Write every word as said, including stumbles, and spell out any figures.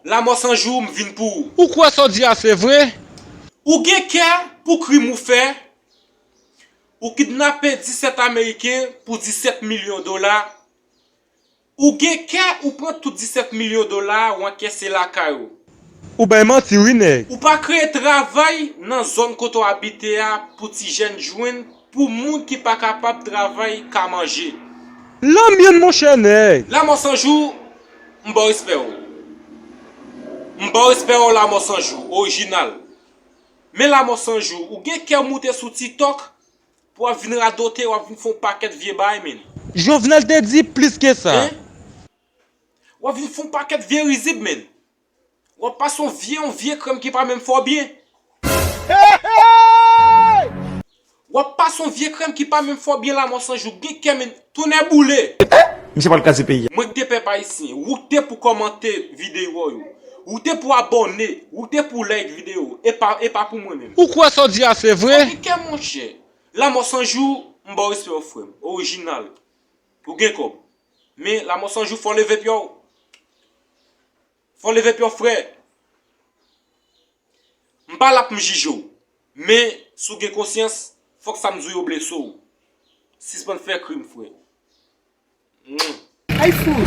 Lamò San Jou, m vin pou ou. Ou kwè sa w di a se vre? Ou gen kè pou krim ou fè? Ou kidnape disèt Ameriken pou disèt milyon dola. Ou gen kè ou pran tout disèt milyon dola a, ou ankese lakay ou. Ou bay manti wi nèg. Ou pa kreye travay nan zòn kote w abite a pou ti jèn jwenn, pou moun ki pa kapab travay ka manje. Lanmyenn monchè nèg. Lamò San Jou, m ba w respè w. M ba w respè w Lamò San Jou, orijinal. Men Lamò San Jou, ou gen kè w moute sou TikTok, pou w ap vin radote, w ap vin fè yon pakèt vye bagay, menn. Jovenel te di plis ke sa. Hein? W ap vin fè yon pakèt vye rizib, menn. W ap pase yon vye, yon vye krèm ki pa menm fè w byen. W ap pase yon vye krèm ki pa menm fè w byen Lamò San Jou. Gen kè, menn, tonnè boule. Misye pral kraze peyi a. Mwen k te pèp ayisyen, ou k te pou kòmante videyo yo. Ou k te pou abòne, ou k te pou like videyo. E pa, e pa pou mwen menm. Ou kwè sa w di a se vre? Gen kè monchè. Lamò San Jou, m ba w respè w frè m. Orijinal. Ou gen kòb. Men Lamò San Jou, fò w leve pye w. Fò w leve pye w frè. M pa la pou m jije w. Men si w gen konsyans, fòk sa m di w yo blese w. Sispann fè krim frè. Mm. Ay fou.